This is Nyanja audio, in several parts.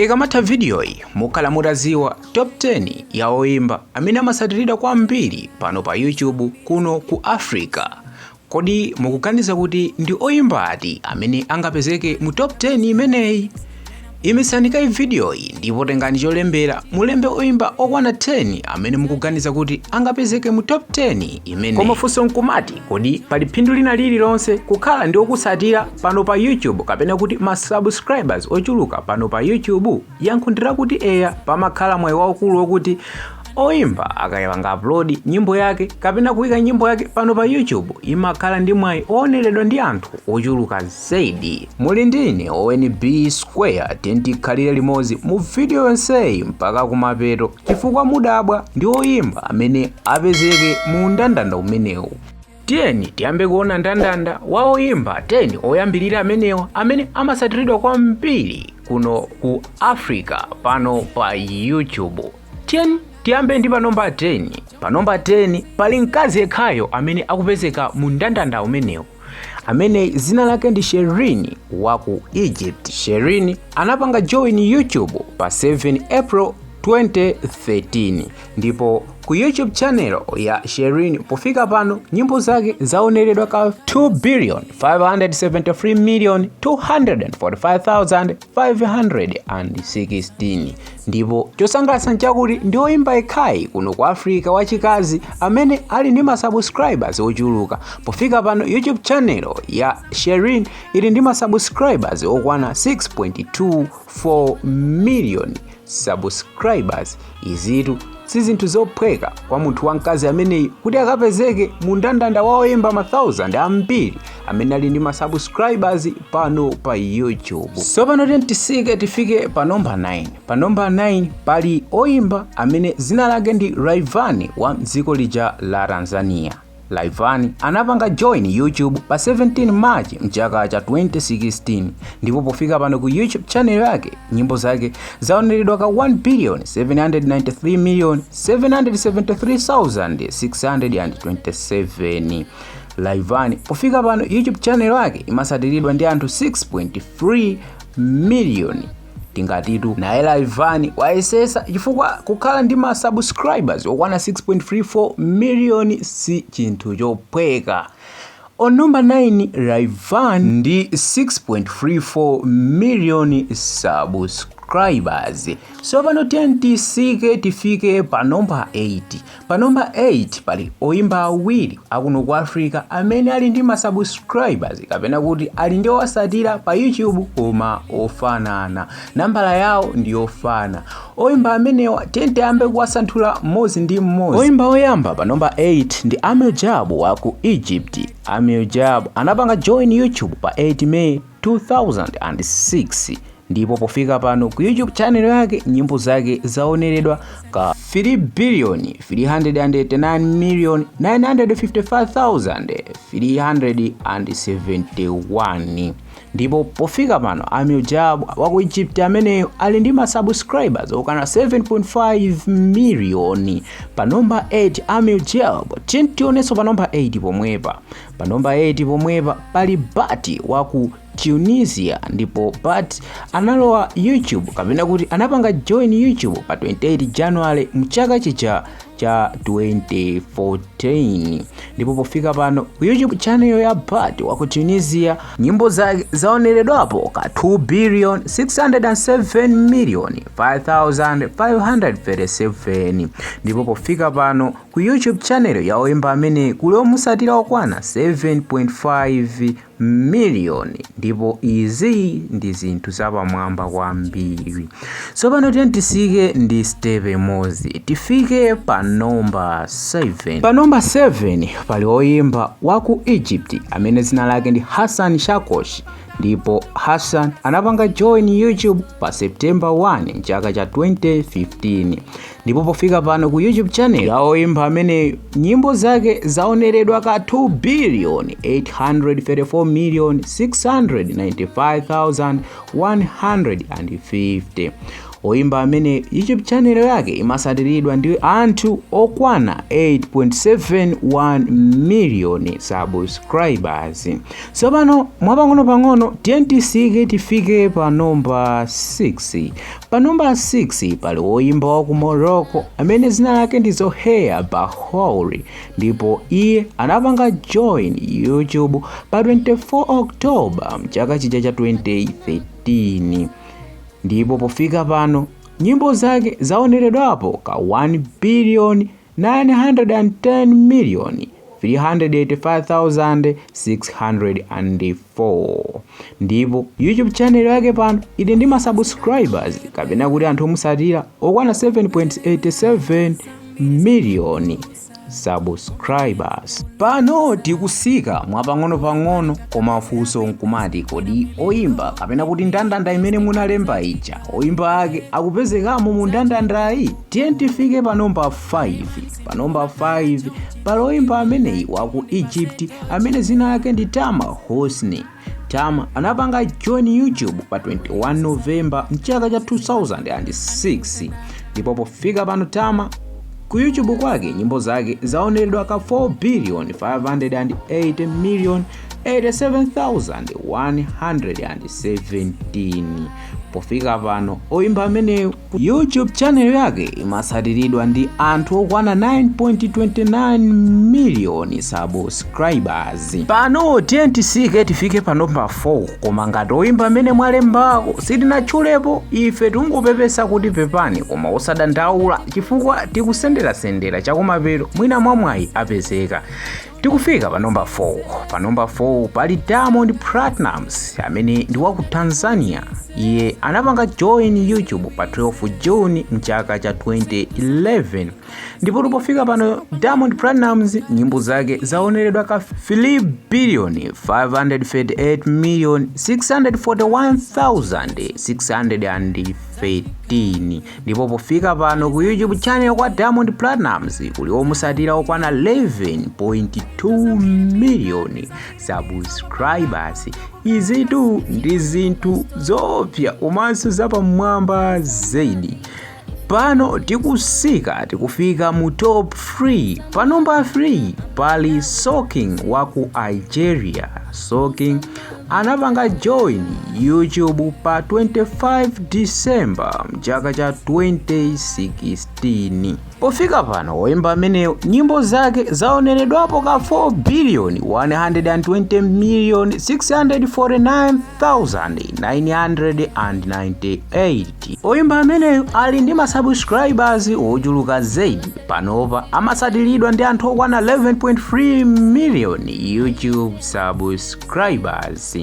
Ikamatha vidiyoyi, mukhala mutaziwa top 10 ya oyimba amene amasatiridwa kwambiri pano pa YouTube kuno ku Africa. Kodi mukuganiza kuti ndi oyimba ati amene angapezeke mu top 10 imeneyi? Imisani kayi vidiyoyi ndipo tengani cholembera, mulembe oyimba okwana 10 amene mukuganiza kuti angapezeke mu top 10 imeneyi. Koma funso nkumati, kodi pali phindu lina lililonse kukhala ndi okusatira pano pa YouTube, kapena kuti ma subscribers ochuluka pano pa YouTube? Yankho ndirakuti eya, pamakhala mwayi waukulu wokuti oyimba akayipanga upload nyimbo yake kapena kuyika nyimbo yake pano pa YouTube, imakhala ndi mwayi ooneredwa ndi anthu ochuluka zedi. Muli ndine Owen B Square. Tikhalire limodzi mu video yonseyi mpaka kumapeto, chifukwa mudabwa ndi oyimba amene apezeke mu ndandanda umenewu. Tiyeni tiyambe kuona ndandanda wa oyimba 10 oyambirira amenewa amene amasatiridwa kwambiri kuno ku Africa pano pa YouTube. Tiyeni tiyambe ndi pa nomba 10. Pa nomba 10 pali mkazi yekhayo amene akupezeka mu ndandanda umenewu, amene zina lake ndi Sherin wa ku Egypt. Sherin anapanga join YouTube pa 7 April 2013, ndipo ku YouTube channel ya Sherin pofika pano nyimbo zake zaoneredwa ka 2 billion 573 million 245,516. Ndipo chosangalatsa nchakuti ndi oyimba yekhayi kuno ku Africa wachikazi amene ali ndi ma subscribers ochuluka. Pofika pano YouTube channel ya Sherin ili ndi ma subscribers okwana 6.24 million subscribers. Izitu si zinthu zophweka kwa munthu wamkazi ameneyi kuti akapezeke mu ndandanda wa oyimba ma 1000 ambiri amene ali ndi ma subscribers pano pa YouTube. Tsopano titsike tifike pa nomba 9. Pa nomba 9 pali oyimba amene zina lake ndi Rayvanny wa mdziko lija la Tanzania. Rayvanny anapanga join YouTube pa 17 March mchaka cha 2016, ndipo pofika pano ku YouTube channel yake nyimbo zake zaoneredwa ka 1 billion 793 million 773,627. Rayvanny pofika pano YouTube channel yake imasatiridwa ndi anthu 6.3 million. Tingatitu naye Rayvanny wayesesa, chifukwa kukhala ndi ma subscribers okwana 6.34 million si chinthu chophweka. On number 9, Rayvanny ndi 6.34 million subscribers. So pano tiyeni tifike pa number 8. Pa number 8 pali oyimba awiri akuno ku Africa amene ali ndi ma subscribers, kapena kuti ali ndi osatira pa YouTube koma ofanana, nambala yawo ndi yofana. Oyimba amenewa tiyambe kuwasanthula mmodzi ndi mmodzi. Oyimba oyamba pa number 8 ndi Amir Jab wa ku Egypt. Amir Jab anapanga join YouTube pa 8 May 2006, ndipo pofika pano ku YouTube channel yake nyimbo zake zaoneredwa ka 3 billion 389 million 955,371. Ndipo pofika pano Amir Jab wa ku Egypt ameneyo ali ndi ma subscribers okwana 7.5 million. Pa number 8 Amir Jab. Tionenso pa number 8 pomwepa. Pa number 8 pomwepa pali Bati wa ku Tunisia, ndipo Bat analowa YouTube, kapena kuti anapanga join YouTube pa 28 January mchaka chija cha 2014, ndipo pofika pano ku YouTube channel ya Bat wa ku Tunisia nyimbo zake zaoneredwapo ka 2 billion 607 million 5537, ndipo pofika pano ku YouTube channel ya oyimba amene kuli omusatira okwana 7.5 million, ndipo izi ndi zinthu zapamwamba kwambiri. Tsopano tiyeni ndi step imodzi tifike pa nomba 7. Pa nomba 7 pali oyimba wa ku Egypt amene zina lake ndi Hassan Shakosh, ndipo Hassan anapanga join YouTube pa September 1 mchaka cha 2015, ndipo pofika pano ku YouTube channel ya oyimba amene nyimbo zake zaoneredwa ka 2 billion 834 million 695,150. Oyimba amene YouTube channel yake imasatiridwa ndi anthu okwana 8.71 million subscribers. Tsopano mwapang'ono-pang'ono tiye tisike tifike pa nomba 6. Pa nomba 6 pali woyimba wa ku Morocco amene zina lake ndi Zoheir Bahouri, ndipo iye anapanga join YouTube pa 24 October mchaka chija cha 2013, ndipo pofika pano nyimbo zake zaoneredwapo ka 1 billion 910 million 385,604, ndipo YouTube channel yake pano ili ndi masubscribers, kapena kuti anthu omusatira, okwana 7.87 million subscribers. Pano tikusika mwapang'ono-pang'ono, koma funso nkumati, kodi oyimba kapena kuti ndandanda imene munalemba ija, oyimba ake akupezekamo mu ndandandayi? Tiye tifike pa nomba 5. Pa nomba 5 pali oyimba ameneyi waku Egypt amene zina lake ndi Tamer Hosny. Tamer anapanga join YouTube pa 21 November mchaka cha 2006, ndipo pofika pano Tamer ku YouTube kwake nyimbo zake zaoneredwa ka 4 billion 580 million 87,117. Pofika pano oyimba ameneyo YouTube channel yake imasatiridwa ndi anthu okwana 9.29 million subscribers. Pano tiye tisike tifike pa namba 4, koma ngati oyimba amene mwalembako sitinatchulepo, ife tingopepesa kuti pepani, koma osadandaula chifukwa tikusenderasendera chakumapeto, mwina mwamwayi apezeka. Tikufika pa nomba 4. Pa nomba 4 pali Diamond Platnumz amene ndi wa ku Tanzania. Iye anapanga join YouTube pa 12 June mchaka cha 2011, ndipo pofika pano Diamond Platnumz nyimbo zake zaoneredwa ka 3 billion 538 million 641,613, ndipo pofika pano ku YouTube channel kwa Diamond Platnumz kuli omusatira okwana 11.2 million subscribers. Izitu ndi zinthu zoopsa komanso zapamwamba zedi. Pano tikusika tikufika mu top 3. Pa nomba 3 pali Soolking wa ku Algeria. Soolking anapanga join YouTube pa 25 December mchaka cha 2016. Pofika pano woyimba ameneyo nyimbo zake zaoneredwapo ka 4 billion 120 million 649,998. Oyimba ameneyo ali ndi masubscribers ochuluka zedi. Panopa amasatiridwa ndi anthu okwana 11.3 million YouTube subscribers.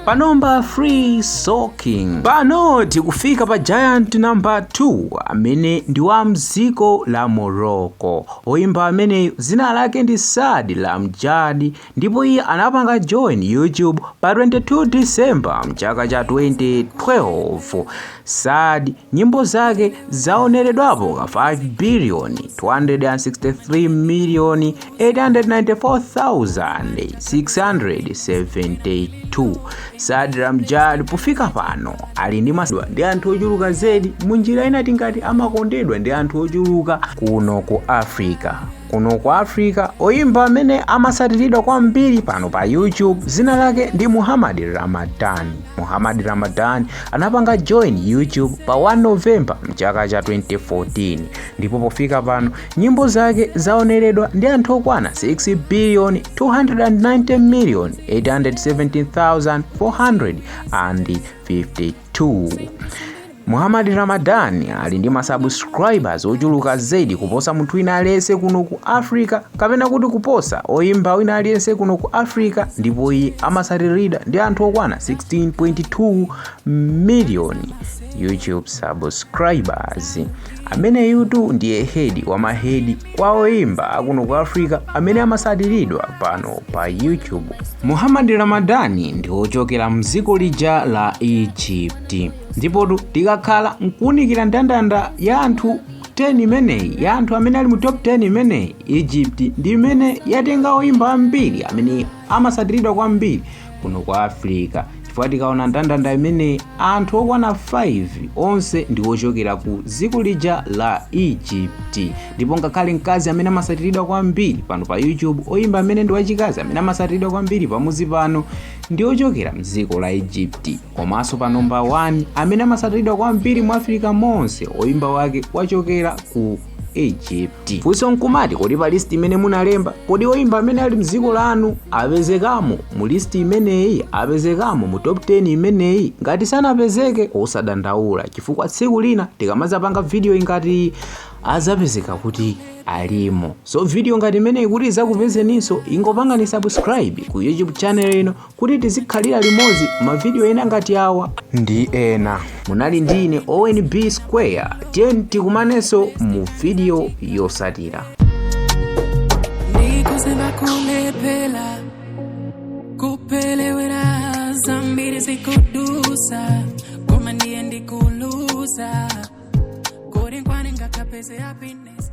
Pa nomba 3, Soolking. Pano tikufika pa giant number 2 amene ndi wa mdziko la Morocco. Oyimba ameneyo zina lake ndi Saad Lamjad, ndipo iye anapanga join YouTube pa 22 December mchaka cha 2012. Saad nyimbo zake zaoneredwapo ka 5 billion 263 million 894,672. Saad Lamjad pofika pano ali ndi ndi anthu ochuluka zedi. Munjira ina tingati amakondedwa ndi anthu ochuluka kuno ku Africa. Kuno ku Africa oyimba amene amasatiridwa kwambiri pano pa YouTube zina lake ndi Muhammad Ramadan. Muhammad Ramadan anapanga join YouTube pa 1 November mchaka cha 2014, ndipo pofika pano nyimbo zake zaoneredwa ndi anthu okwana 6 billion 290 million 817,452. Muhammad Ramadan ali ndi masubscribers ochuluka zedi kuposa munthu wina aliyense kuno ku Africa, kapena kuti kuposa oyimba wina aliyense kuno ku Africa, ndipo iye amasatiridwa ndi anthu okwana 16.2 million YouTube subscribers. Amene yutu ndiye head wa mahead kwa oyimba akuno ku Africa amene amasatiridwa pano pa YouTube. Muhammad Ramadani ndi wochokera mdziko lija la Egypt, ndipotu tikakhala nkuwunikira ndandanda ya anthu 10 imeneyi, ya anthu amene ali mu top 10 imeneyi, Egypt ndi imene yatenga oyimba ambiri amene amasatiridwa kwambiri kuno ku Africa, chifukwa Chifukwa tikaona ndandanda imene, anthu okwana 5 onse ndi ochokera ku dziko lija la Egypt. Ndipo ngakhale mkazi amene amasatiridwa kwambiri pano pa YouTube, oyimba amene ndi wachikazi amene amasatiridwa kwambiri pamuzi pano, ndi ochokera mdziko la Egypt. Komanso pa number 1 amene amasatiridwa kwambiri mu Africa monse, oyimba wake wachokera ku Egypt. Funso nkumati, kodi pa list imene munalemba, kodi oyimba amene ali mdziko lanu apezekamo mu list imeneyi, apezekamo mu top 10 imeneyi? Ngati sanapezeke, osadandaula, chifukwa tsiku lina tikamazapanga video ingati azapezeka kuti alimo. So video ngati imeneyi kuti izakupezeninso, ingopangani subscribe ku YouTube channel ino kuti tizikhalira limodzi mavidiyo ena ngati awa ndi ena. Munali ndine Owen B Square. Tiyeni tikumanenso mu video yosatira. Ndikuziva kulephera, kupelewera, zambiri zikudusa, koma ndiye ndikuluza kodi nkwani ngakapeze happiness.